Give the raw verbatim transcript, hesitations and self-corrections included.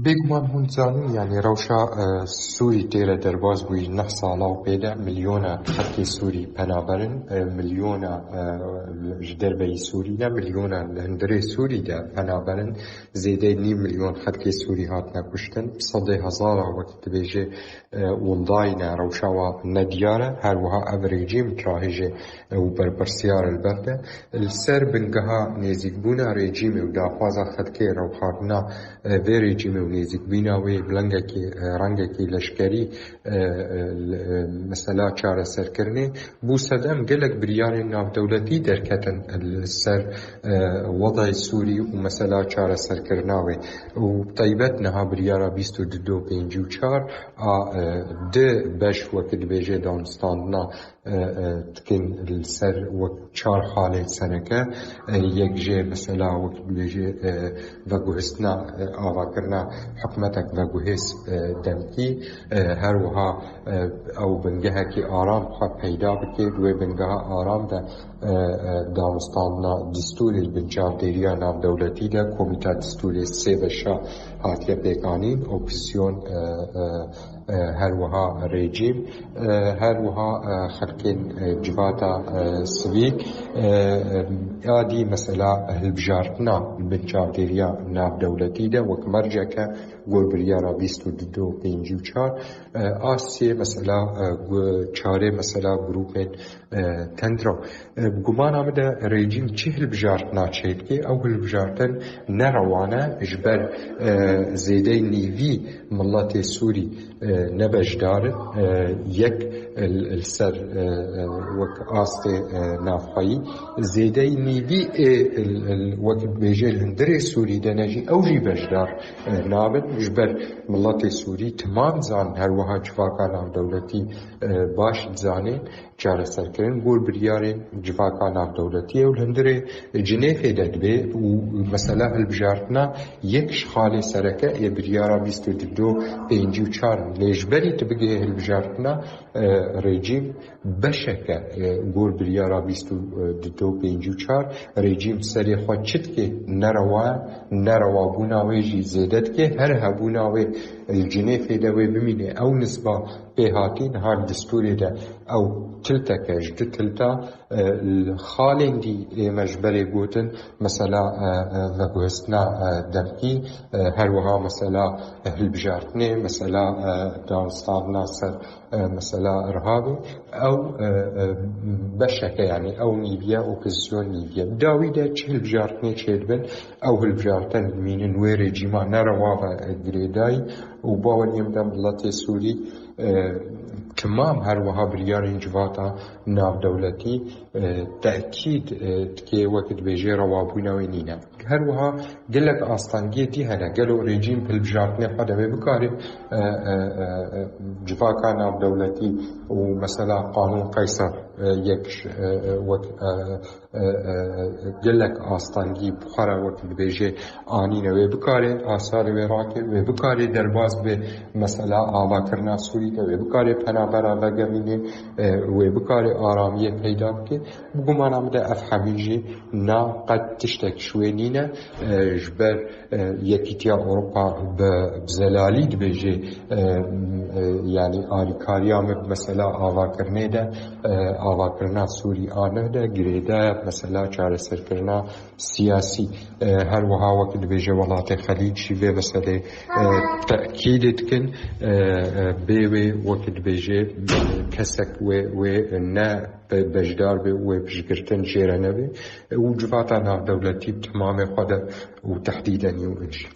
Bêguman hûn dizanin, yanî rewşa, e, Sûrî têre derbas bûyî neh sala û pê de milyona xelkê Sûrî penaberin, e, milyona, e, ji derveyî Sûrî de, milyona li hundirê Sûrî de penaberin, zêdeyî nîv milyon xelkê Sûrî hatine kuştin, sedê hezara wek dibêje, e, windayî ne, rewşa wa nediyar e, her wiha ev rejîm kirahêjê, e, û berpirsiyar li ber de. Li ser bingeha nêzîkbûna rejîmê û daxwaza xelkê rewxandina, e, vê rejîmê û nêzîkbîna wê bi lengekî, e, rengekî leşkerî, e, e, li, e, mesela çareserkirinê bû sedem gelek biryarên navdewletî derketin li ser, e, wedayê Sûrî û mesela çareserkirina wê. Û bi taybet niha biryara bîst û du pêncî û çar a, e, di beş wekî dibêje danûstandina, e, e, dikin li ser wek çar xalên sereke, e, yek jê mesela wek dibêje, e, veguhistina, e, avakirina hikûmetek veguhêz, e, demkî, e, her wiha, e, ew bingehekî aram xwe peyda bike, di wê bingeha aram de, e, e, danûstandina distûrê li bin çavdêriya navdewletî de komîta distûrê sê beşa hatiye pêkanîn, opozîsyon, e, e, e, her wiha rejîm, e, her wiha, e, xelkên, e, civata, e, sivîl, e, e, ya dî mesela hilbijartina li bin çavdêriya navdewletî de wek merceke gor biryara bîst û du pêncî û çar, e, a sê mesela, e, gu-, çarê mesela grûpên, e, tendra. E, bi gumana min de rejîm çi hilbijartina çêdike, ew hilbijartin nerewan e, ji ber, e, zêdeyî nîvî miletê Sûrî, e, ne beşdar in, e, yek li, li ser, e, e, wek astê, e, navxweyî, zêdeyî nîvî ê, e, e, wek dibêje li hundirê Sûrî de ne jî, ew jî beşdar, e, nabin. Ji ber miletê Sûrî timam zanin, her wiha civaka navdewletî, e, baş dizanin, çareserkirin gor biryarên civaka navdewletî ye û li hundirê Cinêfê de dibe û mesela hilbijartina yek ji xalê sereke ê biryara bîst û du pêncî û çar in. Lê ji berî tu bigihê hilbijartina, e, rejîm beşeke, e, gor biryara bîst û du pêncî û çar, rejîm serê xwe çi dike nerewa, nerewabûna wê jî zêde dike. Her hebûna wê li Cinêfê de wê bimîne. Ew nisba pê hatî niha li distûrê de ew tilteke ji du tilta, e, li xalên dî ême ji berê gotin, mesela, e, e, veguhestina, e, demkî, e, her wiha mesela, e, hilbijartinê, mesela, e, danûstandina ser, e, mesela Irhabê, ew, e, e, beşeke, yanî ew nîviye, opozîsyon nîviye. Dawî de çi hilbijartinê çêdibin, ew hilbijartin dimînin wê rejîma nerewa ve, e, girêdayî û baweriyê min de miletê Sûrî, e, timam her wiha biryarên civata navdewletî, e, tekîd, e, dike wek dibêje rewabûna wê nîne. Her wiha gelek astengiyê dî hene. Gelo rejîm hilbijartinê xwe de wê bikare, e, e, e, e, civaka navdewletî û mesela qanûn Qeyser, e, yek, e, e, wek, e, e, e, gelek astengî bi xwe re wek dibêje anîne. Wê bikare asarê wê rake, wê bikare derbas be mesela avakirina Sûrî de, wê bikare penabera vegerîne, e, wê bikare aramiyê peyda bike. Bi gumana min de ev hemî jî na qet tiştek ji wê nîne, e, ji ber, e, Yekîtiya Ewropa bi, bi zelalî dibêje, e, e, yanî alîkariya me bi mesela avakirinê de, e, avakirina Sûrî a neh de girêdayî, mesela çareserkirina siyasî, e, her wiha wek dibêje welatê Xelîc jî vê meselê, e, tekîdê dikin, e, e, bê wê wek dibêje, e, kesek wê, wê ne be-, beşdar be, wê piştgirtin jê re nebe, e, û civata navdewletî bi timamê xwe de û tehdîden û in jî.